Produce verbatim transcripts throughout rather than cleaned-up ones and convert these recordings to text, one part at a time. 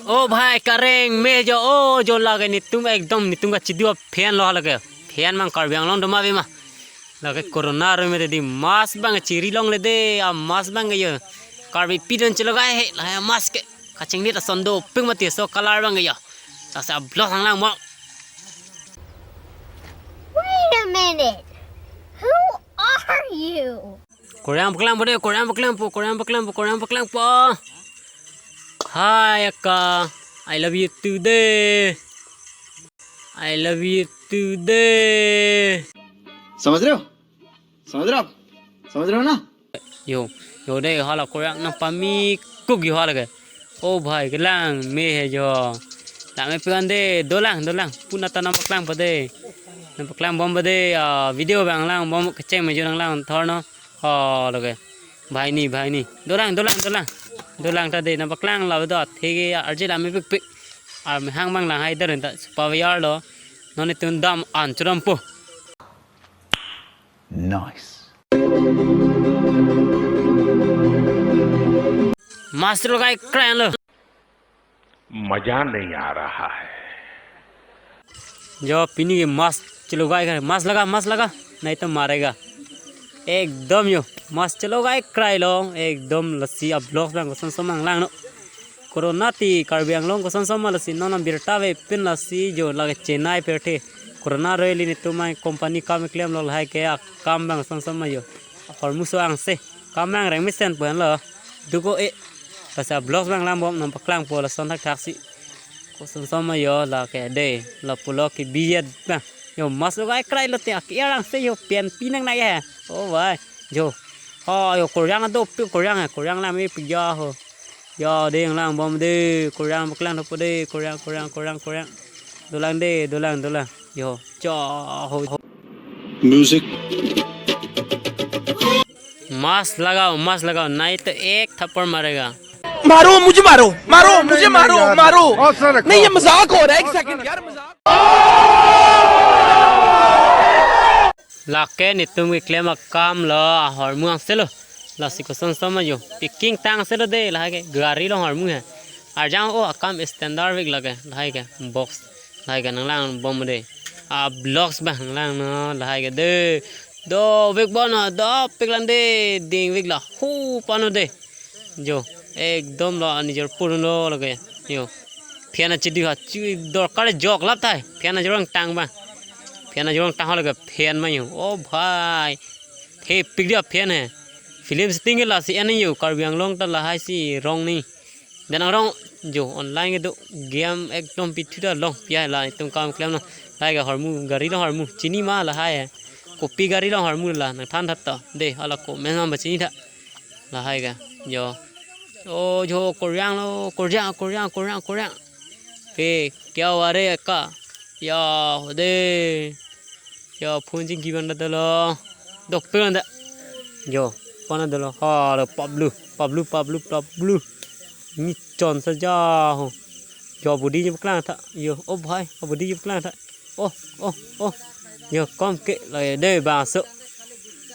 O bhai, kareng me jo, o jo lake netum ekdom netum kachidua phen lo lake. Phen mang Karbi Anglong doma be ma. Lake corona aroi me dei mask bang chiri longle dei, a mask bang yo. Karbi pidon chelogai he, la mask ke. Kachinglit ason dopik mati so color bang yo. Lasi a-vlog nanglang mo. Wait a minute. Who are you? Korean paklangpo dei, Korean paklangpo, Korean paklangpo, Korean paklangpo. Hi, akka. I love you too dei. I love you too dei. समझ रहे हो? समझ रहे हो आप? समझ रहे हो ना? Yo, yo dei, hala Korean nangpamikuk yo hala ke. O bhai, kelang me he jo. Lame pekan dei, dolang, dolang. Puna ta nangpaklangpo dei. Nangpaklangbompo dei, ah, video bang langbom kecheng me jo nanglang thor non. Ho, lake. Bhai ni, bhai ni. Dolang, dolang, dolang. Dolang ta dei, nangpaklang la do, thege arje lame pikpik. Arme hang bang lang hai dar ta, supa yar lo. Non netum dam an churampo. Nice. Mask logai krai lo. मजा नहीं आ रहा है। Jo, pini ke mask chelogai krai, mask laga, mask laga, nahi to marega. Ekdom yo, mask chelogai krai lo, ekdom lasi a-vlogs bang koson som nanglang non. Corona ti Karbi Anglong koson som ma lasi non birta ave pin lasi jo lake Chennai pirthe. Corona aroi le netum mai company kam klemlo lahai ke akam bang koson som ma yo. Ahormu so angse. Kam nang reng mesen pen lo. Duko e. Lasi a-vlogs bang langbom nangpaklangpo lason thakthak si. Koson som ma yo lake dei. Lapulo ke biyet bang. Yo mask logai krai lote ak arang se yo pen pinang na ye. O bhai. Jo. Ho yo Korean dopik Korean he. Korean lame pik ya ho. Yo dei nanglangbom dei, Korean paklang dopo dei, Korean, Korean, Korean, Korean. Dolang dei, dolang, dolang. Yo, cho ho, ho. Music. Mask lagao, mask lagao, nahi to ek thappad marega. मारो मुझे मारो मारो मुझे मारो मारो नहीं ये मजाक हो रहा है एक सेकंड यार मजाक Lake netum keklem akam lo ahormu angse lo. Lasi koson som ma yo. Packing tang se lo dei lahai ke gari along ahormu he. Arjang o akam standard vek lake lahai ke box. Lahai ke nanglangbom dei. A-vlogs bang nanglang non lahai ke dei. Dovek bon no dopik lang dei dingvek la hu pano dei. Jo, ekdom lo anijor purun lo lake. Yo. Phen achidu ha chu dorkar jok lap thai. Phen ajor tang bang. Phen ajor tang ho lake phen ma yo. O bhai. He pik dia phen he. Film shooting ke lasi en yo Karbi Anglong ta lahai si rong ni. Dan arong jo online kedo game ekdom pithu ta long pia la netum kam klem non. Lahai ke ahormu gari along ahormu chini ma lahai he. Kopi gari along ahormu la nangthan tha to. Dei hala ko men ma chini tha. Lahai ke. Jo. O jo Korean lo, Korean, Korean, Korean, Korean. Pe, kya hua re akka? Ya, hode. Ya, phone chingki bang ta dolo. Dok pe bang ta. Jo, pana dolo. Ha, lo Pablo, Pablo, Pablo, Pablo. Ni chon sa ja ho. Jo, budi je paklang tha. Yo, o bhai, budi je paklang tha. Oh, oh, oh. Yo, kom ke la dei bangso.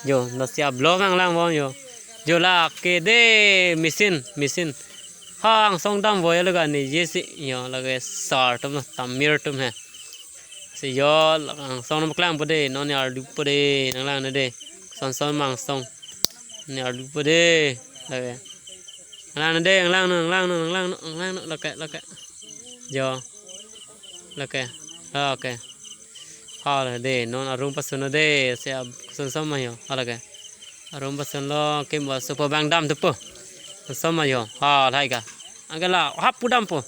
Yo, lasi a-vlog nanglangbom yo. Jo lake dei machine, machine. Ha angsong damvoi lo ga ni je si. Yo, lake sir atum lo, Tamir atum he. Si yo, lake angsong nangpaklangpo dei, non ne arlupo dei, nanglang ne dei. Son son ma angsong. Ne arlupo dei. Lake. Nanglang ne dei, nanglang non, nanglang non, nanglang non, nanglang non, lake, lake. Jo. Lake. Lake. Hala dei, non a-room pasun lo dei, si a-, koson som ma yo, hala ke. A-room pasun lo, kembang sofa bang dam thupo. Koson som ma yo, halahai ke. Anke la, hap pu dampo.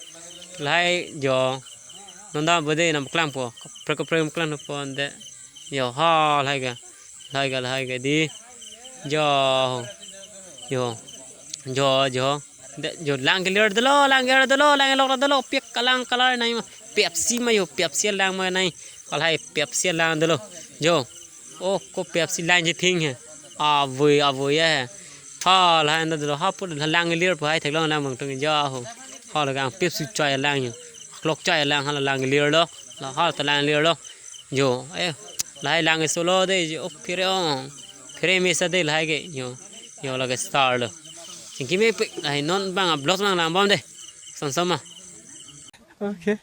Lahai jo. Non dampo dei, nangpaklangpo. Kaprek kaprek nangpaklang thupo, ante. Yo, halahai ke. Lahai ke, lahai ke dei. Jo. Yo. Jo, jo. De, jo lang kelir dolo, lang kelir dolo, lang lok dolo, pik kalang kalar nai ma. Pepsi ma yo, Pepsi lang ma nai. Halahai Pepsi lang dolo. Jo. O, ko Pepsi lang je thing he. Avoi, avoi he. Halahai anda dolo, ha pu lang kelir pu hai theklong lang bang tung ja ho. Hala gang Pepsi chai lang yo. Klok chai lang hala lang kelir lo. La hala ta lang kelir lo. Jo, eh, lahai lang solo dei, jo, oh, phere ong. Phere mesa dei lahai ke, jo, jo lake star lo. Chingki mepik, lahai non bang a-vlogs nanglangbom dei. Son som ma. Okay.